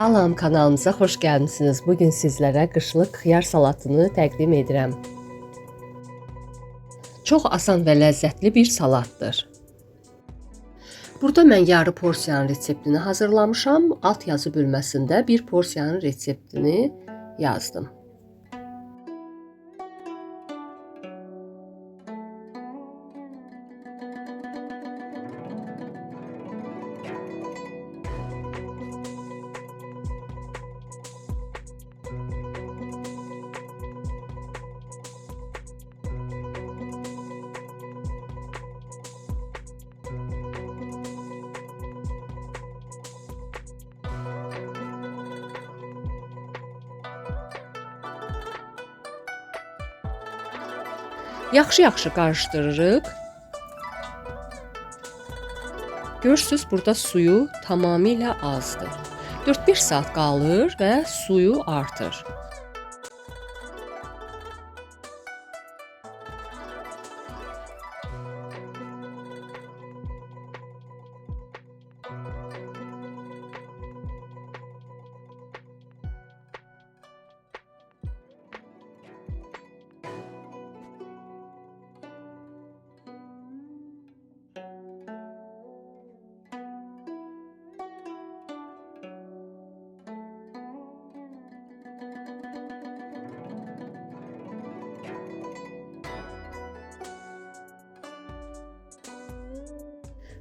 Salam kanalımıza xoş gəlmisiniz. Bugün sizlərə qışlıq xiyar salatını təqdim edirəm. Çox asan və ləzzətli bir salatdır. Burada mən yarı porsiyanın reseptini hazırlamışam. Alt yazı bölməsində bir porsiyanın reseptini yazdım. Yaxşı-yaxşı qarışdırırıq. Görürsüz, burada suyu tamamilə azdır. 4-5 saat qalır və suyu artır.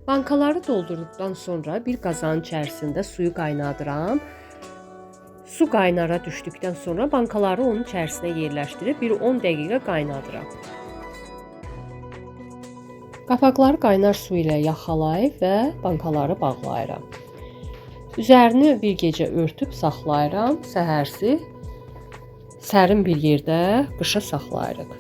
Bankaları doldurduqdan sonra bir qazanın içərisində suyu qaynadıram. Su qaynara düşdükdən sonra bankaları onun içərisinə yerləşdirib bir 10 dəqiqə qaynadıram. Qapaqları qaynar su ilə yaxalayıb və bankaları bağlayıram. Üzərini bir gecə örtüb saxlayıram. Səhərsi sərin bir yerdə qışa saxlayırıq.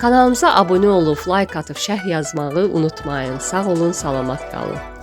Kanalımıza abunə olub, like atıb, şərh yazmağı unutmayın. Sağ olun, salamat qalın.